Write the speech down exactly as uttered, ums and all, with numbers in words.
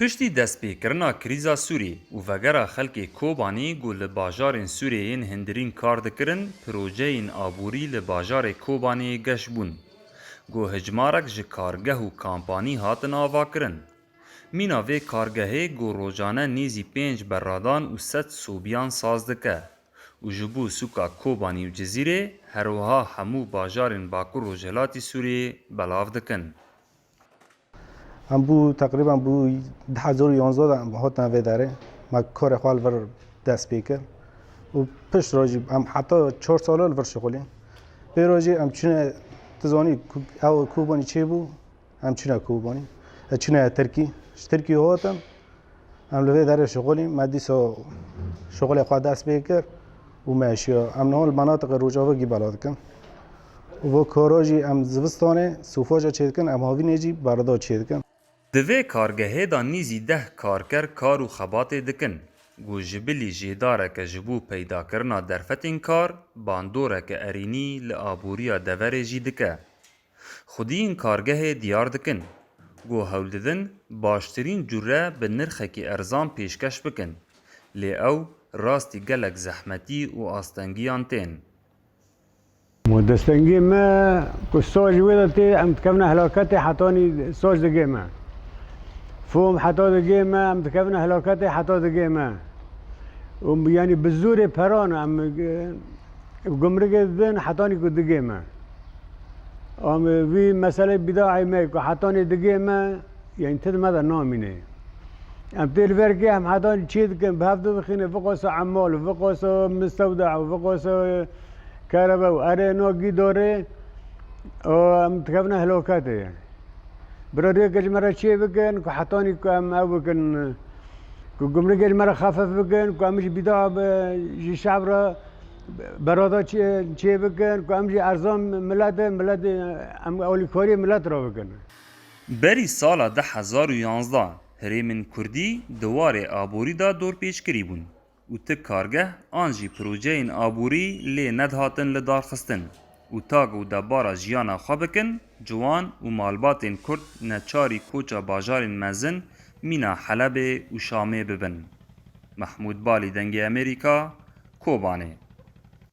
Piştî destpêkirina krîza Sûriyê û vegera xelkê Kobanê ku li bajarên Sûriyê yên hundirîn kar dikirin, projeyên aborî li bajarê Kobanê geş bûn. Ku hicmarek ji kargeh û kampanî hatin avakirin. Mîna vê kargehê ku rojane nêzî pênc berradan û sed sobiyan saz dike û ji bo sûka Kobanî û Cizîrê, her wiha hemû bajarên Bakur Rojhilatî Sûriyê belav dikin. Em bû teqrîben bû du hezar û yanzdeh de em hatin vê derê. Me karê xwe li vir dest pê kir. Û pişt re jî em heta çar sala li vir şixulîn. Pê re jî em çûne, tu zanî ku ew Kobanî çêbû, em çûne Kobanî. Ez çûne Tirkî. Ji Tirkî hatim. Em li vê derê şixulîn, me dîsa şixulê xwe dest pê kir û me eşiya. Em niha li menatiqê Rojavayê bela dikin. Û vê kara jî em zivistanê sofaja çêdikin, em havînê jî berda çêdikin. Di vê kargehê de nîzî deh karker kar û xebatê dikin. Ku ji bilî jêdareke ji bo peydakirina derfetên kar, bandoreke erênî li aboriya deverê jî dike. Xwediyên kargehê diyar dikin ku hewl didin baştirîn cure bi nirxekî erzan pêşkeş bikin, lê ew rastî gelek zehmetî û astengiyan tên. Destengê me ku saj wê de tê, em dikevine helaketê hetanî saj digê me. Fom heta digê me, em dikevine helaketê heta digê me. Û yanî bi zorê peran em, e, gumrikê didin hetanî ku digê me. Em vî meselê bîdaê me ku hetanî digê me, yanî ti di me de namîne. Em tê li verkê em hetanî çê dikin, bi hev didixîne, viqasa emal, viqasa mistewda, viqasa kerebe û erê no gî dorê, û em dikevine helaketê. Bira rêke ji me re çê bikin ku hetanî ku em ew bikin, ku gumrikê ji me re xefif bikin, ku em ji bîda be, ji şev re berada çê, çê bikin, ku em jî erzan milet e, milet e, em alîkariyê milet re bikin. Berî sala du hezar û yanzdeh herêmên Kurdî di warê aborî de dorpêçkirî bûn û ti kargeh an jî projeyên aborî lê nedihatin lidarxistin û ta ku debara jiyana xwe bikin, ciwan û malbatên Kurd neçarî koça bajarên mezin mîna Helebê û Şamê bibin. Mehmûd Balî, Dengê Amerîka, Kobanê.